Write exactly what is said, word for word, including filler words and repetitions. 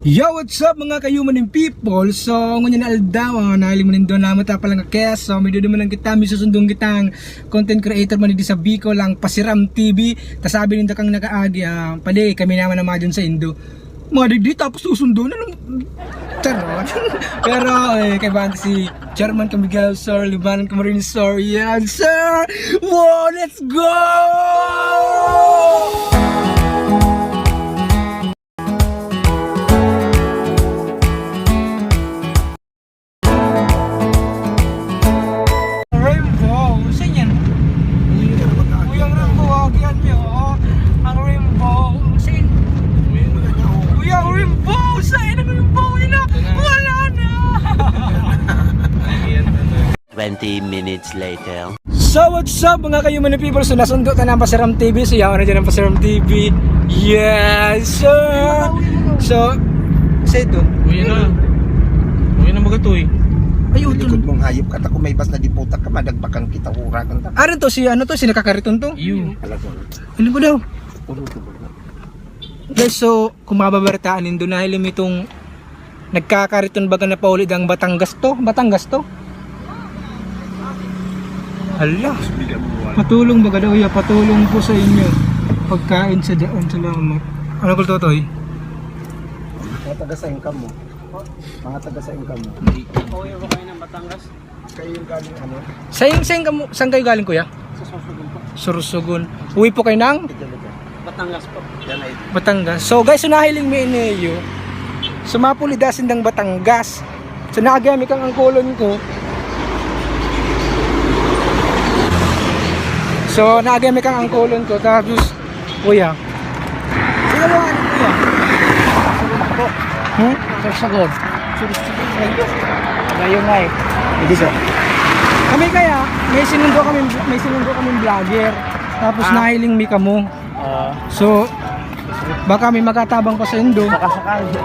Yo, what's up, mga kayuman and people? So, ngunyan na aldaw, ah, nahiling mo nindo naman ta palang ka-guest. So, may duduman lang kita, may susundong kitang content creator man di sa Bicol, ang Pasiram T V. Ta sabi ninda kang nakaagi, ah, padi, kami naman ang madyan sa indo. Mga digdi, tapos susundo na lang. Charot. Pero, eh, kay Bante si Chairman Camiguel, sir, Libanan Camarines, sir. Yan, sir! Wow, let's go! Rainbow, saan yan? Uy, ang rainbow, agihan niyo, oh. Ang rainbow, saan? Uy, ang rainbow, saan ang rainbow? Ina, wala na! Twenty minutes later. So, what's up, mga kayuman and people? So, nasundo ta na ang Pasiram T V. So, yawa na dyan ang Pasiram T V. Yes, sir! So, sa ito. Uy na. Uy na, magatoy. Ay, utol. Likod mong hayop ka, ta kung may bas na diputak ka, madagbakan kita, huragan ka. Arin to, si ano to, si nakakariton to? Iyo. Alas mo. Ano ba daw? Ulo to ba? Guys, so, kung mababaritaan nindo, nahiling mi itong nagkakariton baga na pauli dang Batangas to. Batangas to? Hala. Patulong baga daw, ya, patulong po sa inyo. Pagkain sa daan, salamat. Ano ko, Totoy? Mga taga sa income mo. Mga taga sa income mo. Pauwi ba kayo ng Batangas? Kayo yung galing ano? Sa yung, saan, kamo, saan kayo galing, kuya? Sa Sorsogon po. Sorsogon. Uwi po kayo ng? Batangas po. Batangas. So, guys, so nahiling mi ini iyo. So, mapuli da sindang Batangas. So, naagi mi kang angkolon ko. So, naagi mi kang angkolon ko. Tapos, kuya. Sino mo, ano, kuya? Hmm? Sorsogon. Ngayon nga eh. Hindi, sir. Kami kaya, may sinundo kami, may sinundo kami vlogger. Tapos nahiling mi kamo. Ah. So, baka may makatabang pa sa indo. Baka sakali.